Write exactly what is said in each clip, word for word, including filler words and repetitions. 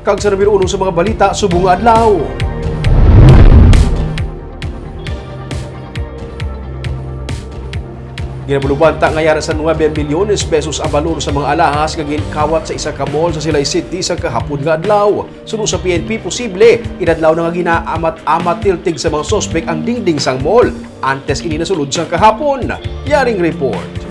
Kag sa numero uno sa mga balita subong nga adlaw. Ginabalubanta nga yara sa nuebe milyones pesos ang balor sa mga alahas nga ginkawat sa isa ka mall sa Silay City sa kahapon nga adlaw. Suno sa P N P, posible inadlaw na nga ginaamat-amat tiltig sa mga suspek ang dingding sang mall antes ini nasulod sang kahapon. Yaring report.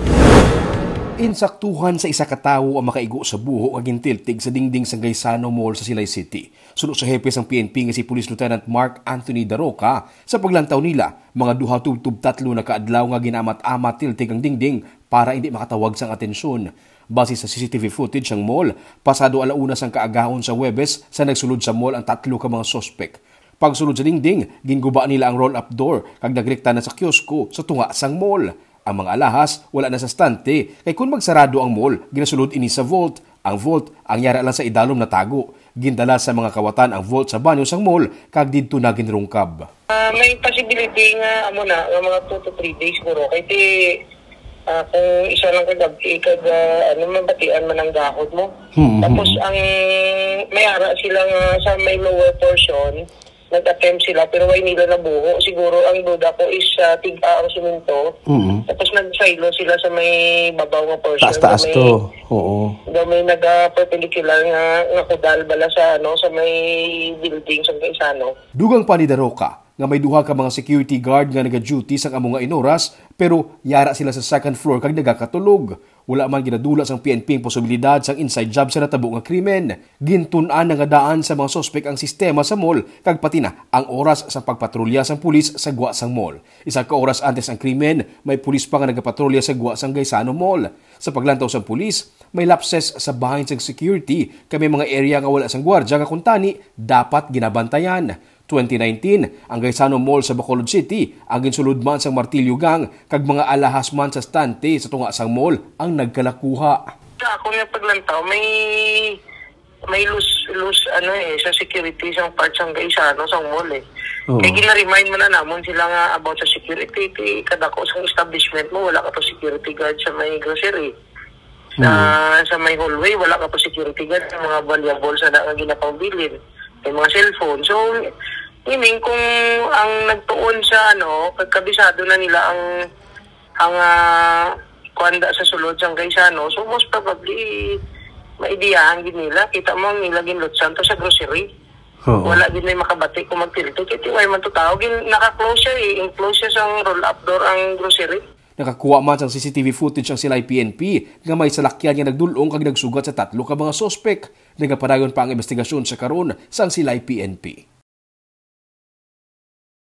Insaktuhan sa isa ka tawo ang makaigo sa buho nga gintiltig sa dingding sang Gaisano Mall sa Silay City. Suno sa hepe sang P N P nga si Police Lieutenant Mark Anthony Daroca, sa paglantaw nila, mga duha tubtob tatlo na ka adlaw nga ginaamat-amat tiltig ang dingding para hindi makatawag sang atensyon. Base sa C C T V footage sang mall, pasado ala una sang kaagahon sa Huwebes sa nagsulod sa mall ang tatlo ka mga suspek. Pagsulod sa dingding, ginguba nila ang roll-up door kag nagrekta na sa kiosko sa tunga sang mall. Ang mga alahas wala na sa estante, kay kon magsarado ang mall, ginasulod ini sa vault. Ang vault, ang yara lang sa idalom natago. Gindala sa mga kawatan ang vault sa banyo sang mall kag didto na ginrungkab. Ah, may possibility nga amo na, nga mga two to three days siguro. Kay ti, ah, kung isa lang ka gabi, kag, ah, ano, mabatian man ang gahod mo. Hmm, Tapos hmm. ang may ara sila nga sa may lower portion, nag-attempt sila, pero way nila nabuho. Siguro ang duda ko is, ah, tiga ang simento. Mm. Tapos nag-silo sila sa may babaw nga portion. Taas-taas Sa may, to. Oo. Daw may naga-perpendicular nga, nga kudal bala sa, ano, sa may building sa Gaisano. Dugang pa ni Daroca nga may duha ka mga security guard nga naga-duty sang amo nga inoras, pero yara sila sa second floor kag nagakatulog. Wala man ginadula sang P N P ang posibilidad sang inside job sa natabo nga krimen. Gintun-an na nga daan sa mga suspek ang sistema sa mall kag pati na ang oras sa pagpatrolya sang pulis sa gwa sang mall. Isa ka oras antes ang krimen, may pulis pa nga nagapatrolya sa gwa sang Gaisano Mall. Sa paglantaw sang pulis, may lapses sa bahin sang security kag may mga area nga wala sang gwardya nga kuntani dapat ginabantayan. Twenty nineteen, ang Gaisano Mall sa Bacolod City ang ginsulod man sang Martillo Gang kag mga alahas man sa estante sa tunga sang mall ang nagkalakuha. Sa akon nga paglantaw, may, may loose, loose, ano eh, sa security sang part sang Gaisano, sang mall eh. Oo. Kaya gina-remind man na namon sila nga about sa security, kay kadako sang establishment mo, wala ka pa security guard sa may grocery. Sa, Mm. sa may hallway, wala ka pa security guard, sa mga valuables na nga ginapangbilin. May mga cellphone. So, meaning, kung ang nagtuon sa, ano, kag kabisado na nila ang, ang, ah, kuwanda sa sulod sang Gaisano, so most probably, maidiyahan gid nila. Kita mo ang nila ginlutsan to sa grocery. Oo. Wala gid may makabati kung magtiltig. Kay ti way man to tao, gin-, naka-close siya eh. Enclosed siya sang roll-up door ang grocery. Nakakuha man sang C C T V footage ang Silay P N P nga may salakyan nga nagdul-ong kag nagsugat sa tatlo ka mga suspek. Nagapadayon pa ang investigasyon sa karon sang Silay P N P.